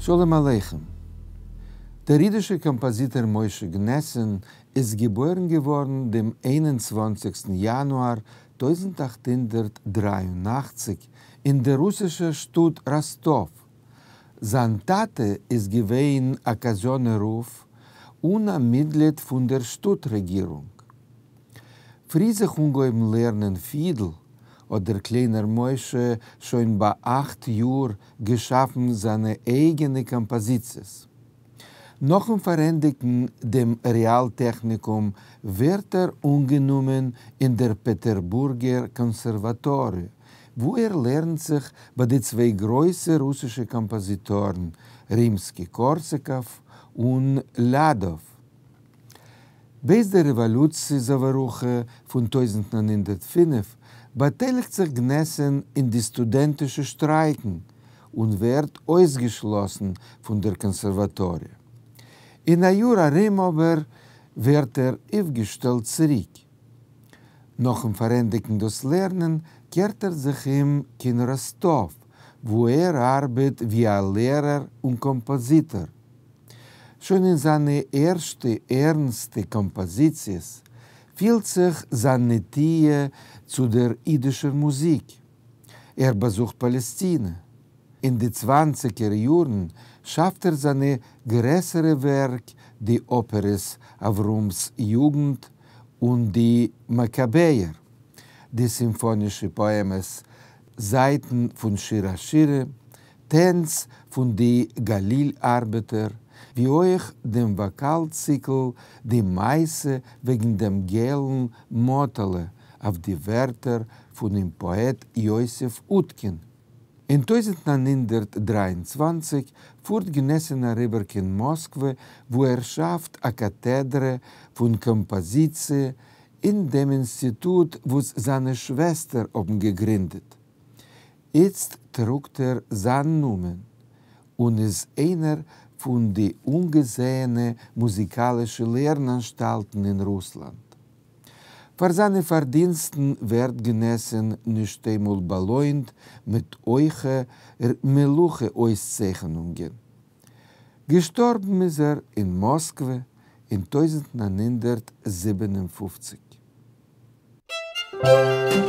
שלום עליכם. דער אידישער קאמפאזיטאר משה גנעסין איז געבוירן געווארן דעם 21סטן יאנואר 1883 אין דער רוסישער שטאט ראסטאוו. זיין טאטע איז געווען א קאזיאנער רב און א מיטגליד פון דער שטאט רעגירונג. פרי זיך אנגעהויבן לערנען פידל, האט דער קליינער משה שוין ביי 8 יאר געשאפן זיינע אייגענע קאמפאזיציעס. נאכן פארענדיגן דעם רעאל-טעכניקום ווערט ער אנגענומען אין דער פעטערבורגער קאנסערוואטאריע, וואו ער לערנט זיך ביי די צוויי גרויסע רוסישע קאמפאזיטארן רימסקי-קארסאקאוו און ליאדאוו. בעת דער רעוואלוציע-זאווערוכע פון 1905 באטייליגט זיך גנעסין אין די סטודענטישע שטרייקן און ווערט אויסגעשלאסן פון דער קאנסערוואטאריע. אין א יאר ארום אבער ווערט ער אויפגעשטעלט צוריק. נאכן פארענדיגן דאס לערנען קערט ער זיך אום קיין ראסטאוו, וואו ער ארבעט ווי א לערער און קאמפאזיטאר. שוין אין זיינע ערשטע ערנסטע קאמפאזיציעס פילט זיך זיין נטיה צו דער אידישער מוזיק. ער באזוכט פאלעסטינע. אין די צוואנציגער יארן שאפט ער זיינע גרעסערע ווערק, די אפערעס אברהם'ס יוגנט און די מאקאבעער, די סימפאנישע פאעמעס זייטן פון שיר השירים, טענץ פון די גליל ארבעטער, ווי אויך דעם וואקאל-ציקל די מעשה וועגן דעם געלן מאטעלע אויף די ווערטער פונעם פאעט יוסף אוטקין. אין 1923 פארט גנעסין אריבער קיין מאסקווע, וואו ער שאפט א קאטעדרע פון קאמפאזיציע אין דעם אינסטיטוט וואס זיינע שוועסטער האבן געגרינדעט. איצט טראגט ער זיין נאמען און איז איינער פון די אנגעזעענע מוזיקאלישע לערנאנשטאלטן אין רוסלאנד. פאר זיינע פארדינסטן ווערט גנעסין נישט איינמאל באלוינט מיט הויכע מלוכה אויסצייכענונגען. געשטארבן איז ער אין מאסקווע אין 1957.